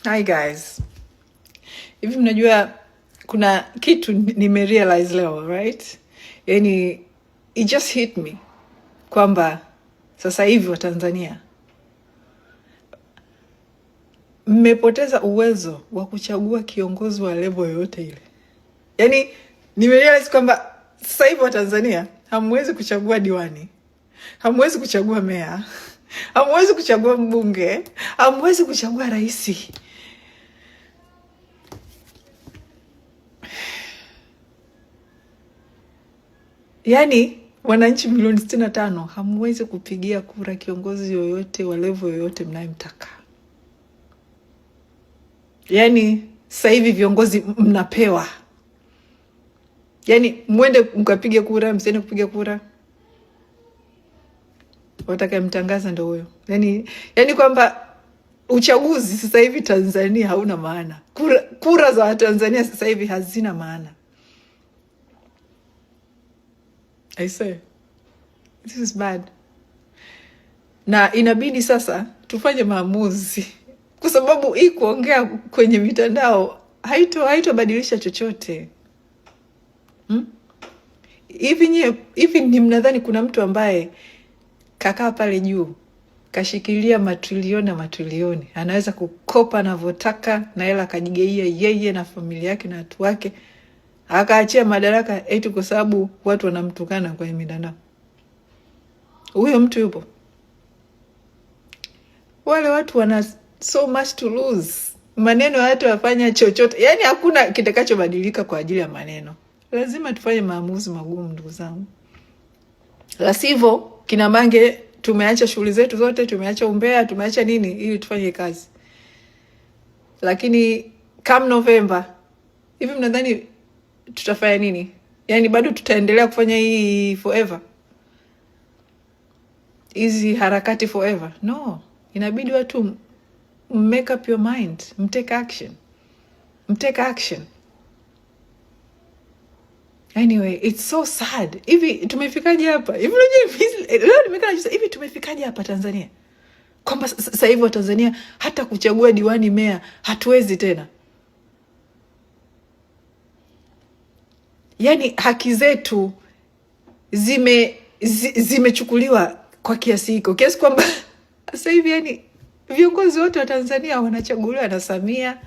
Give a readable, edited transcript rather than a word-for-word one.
Hi guys. Hivi mnajua kuna kitu nimerealize leo, right? Yani it just hit me kwamba sasa hivi wa Tanzania mmepoteza uwezo wa kuchagua kiongozi wa level yoyote ile. Yani nimerealize kwamba sasa hivi wa Tanzania hamwezi kuchagua diwani, hamwezi kuchagua meya, hamwezi kuchagua mbunge, hamwezi kuchagua raisi. Yaani wananchi milioni 65 hamwezi kupigia kura kiongozi yoyote wa levo yoyote mnayemtaka. Yaani sasa hivi viongozi mnapewa, yaani mwende mkapige kura, msiende kupiga kura, watakayemtangaza ndo huyo. Yaani kwamba uchaguzi sasa hivi Tanzania hauna maana. Kura za Watanzania sasa hivi hazina maana. I say this is bad, na inabidi sasa tufanye maamuzi, kwa sababu hii kuongea kwenye mitandao haitobadilisha chochote. Hivi nye hivi ni mnadhani kuna mtu ambaye kakaa pale juu kashikilia matrilioni na matrilioni anaweza kukopa anavyotaka na hela akajigeia yeye na familia yake na watu wake akaachia madaraka eti kwa sababu watu wanamtukana kwenye mitandao? Huyo mtu yupo? Wale watu wana so much to lose. Maneno wafanya chochote, yaani hakuna kitakachobadilika kwa ajili ya maneno. Lazima tufanye maamuzi magumu, ndugu zangu, la sivyo kina Mange tumeacha shughuli zetu zote, tumeacha umbea, tumeacha nini ili tufanye kazi. Lakini come Novemba hivi mnadhani tutafanya nini? Yaani bado tutaendelea kufanya hii forever, hizi harakati forever? No, inabidi watu make up your mind, mtake action, mtake action. Anyway, it's so sad. Hivi tumefikaje hapa? Hivi unajua leo nimekaa najiuliza, hivi tumefikaje hapa Tanzania? Kwamba sasa hivi Watanzania hata kuchagua diwani, meya hatuwezi tena. Yaani haki zetu zimechukuliwa kwa kiasi hiko, kiasi kwamba sasa hivi yani viongozi wote wa Tanzania wanachaguliwa na Samia,